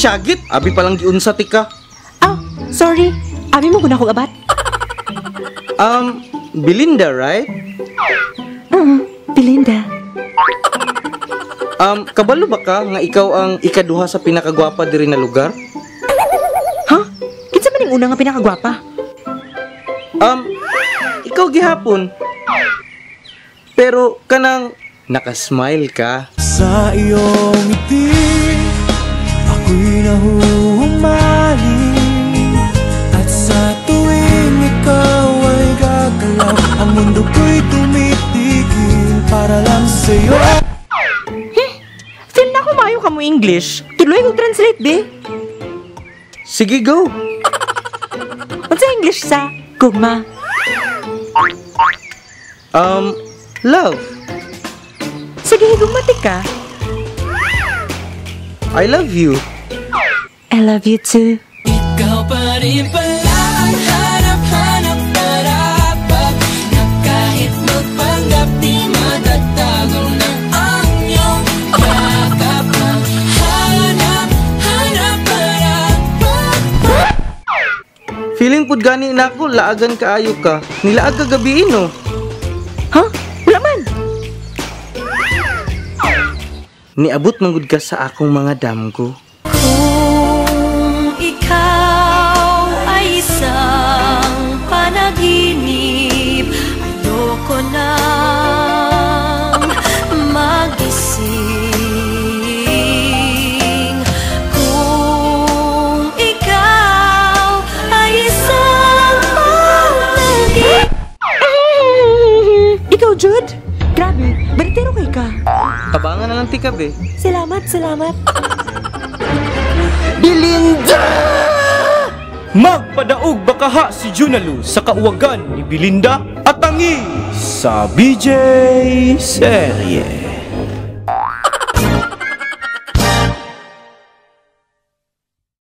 Syagit, abi palang giunsa tika. Oh, sorry. Abi mo guna akong abat. Belinda, right? Belinda. Kabalo ba ka nga ikaw ang ikaduha sa pinakagwapa diri na lugar? Ha? Kinsa man ang una nga pinakagwapa? Ikaw gihapon. Pero kanang nakasmile ka. Sa iyong ngiti, ako'y nahuhumaling. At sa tuwing ikaw ay gagalaw, ang mundo ko'y tumitigil para lang sa'yo. Feel na ko maayo ka mo English. Tuloy kong translate, be. Sige, go. Unsa English sa gugma? Love. Sige, higugmati ka. I love you. I love you too. Ikaw pa rin pala ang hanap-hanap na dapat, na kahit magpanggap di matatago na ang iyong yakap. Ang hanap-hanap na dapat. Feeling pud gani nako laagan kaayo ka. Nilaag ka gabi, no? Ha? Wala man. Niabot man gud ka sa akong mga damgo. Kung ikaw ay isang panaginip, ayoko nang magising. Kung ikaw ay isang panaginip. Ikaw, Jude? Grabe, baritero kay ka. Tabangan na lang tika, be. Salamat, salamat. Belinda! Magpadaog bakaha si Junalu sa kauwagan ni Belinda at tangi sa BJ Serye.